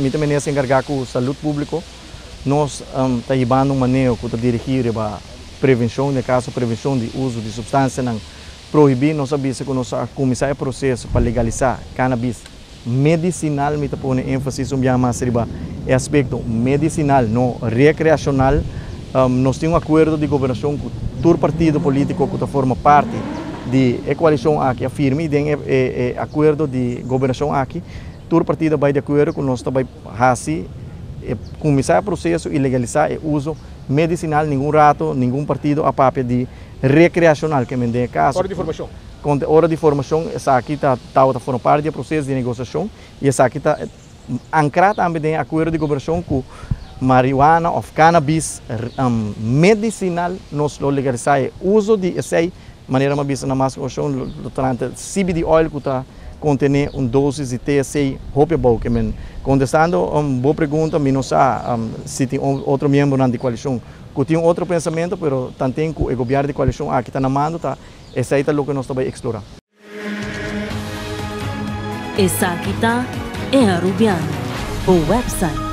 Mi ta minister enkargá ku salú públiko. Nos ta hibando un maneho ku ta dirigí riba prevenshon, den kaso prevenshon di uso di supstansianan prohibí. Nos a bisa ku nos a kuminsá e proseso pa legalisá cannabis medisinal. Mi ta pone énfasis un biaha mas riba e aspekto medisinal, no rekreashonal. Nos tin un akuerdo di gobernashon ku tur partido polítiko ku ta forma parti di e koalishon aki a firma i den e akuerdo di gobernashon aki tur partido a bai di akuerdo ku nos ta bai hasi kuminsá e proseso i legalisá e uso medisinal. Ningun rato ningun partido a papia di rekreashonal ke men den e kaso. Ora di formashon. Konta ora di formashon esaki ta tabata forma parti di e proseso di negosiashon i esaki ta ankrá tambe den e akuerdo di gobernashon ku marihuana òf cannabis medisinal nos lo legalisá e uso di esei. Manera mi a bisa na mas okashon, lo trata CBD oil ku ta kontené un dosis di THC hopi abou. Ke men kontestando bo pregunta, mi no sa si tin otro miembronan di koalishon ku tin un otro pensamentu, pero tanten ku e gobièrnu di koalishon aki ta na mando, ta esei ta loke nos ta bai eksplorá. Esaki ta E Arubiano, bo website.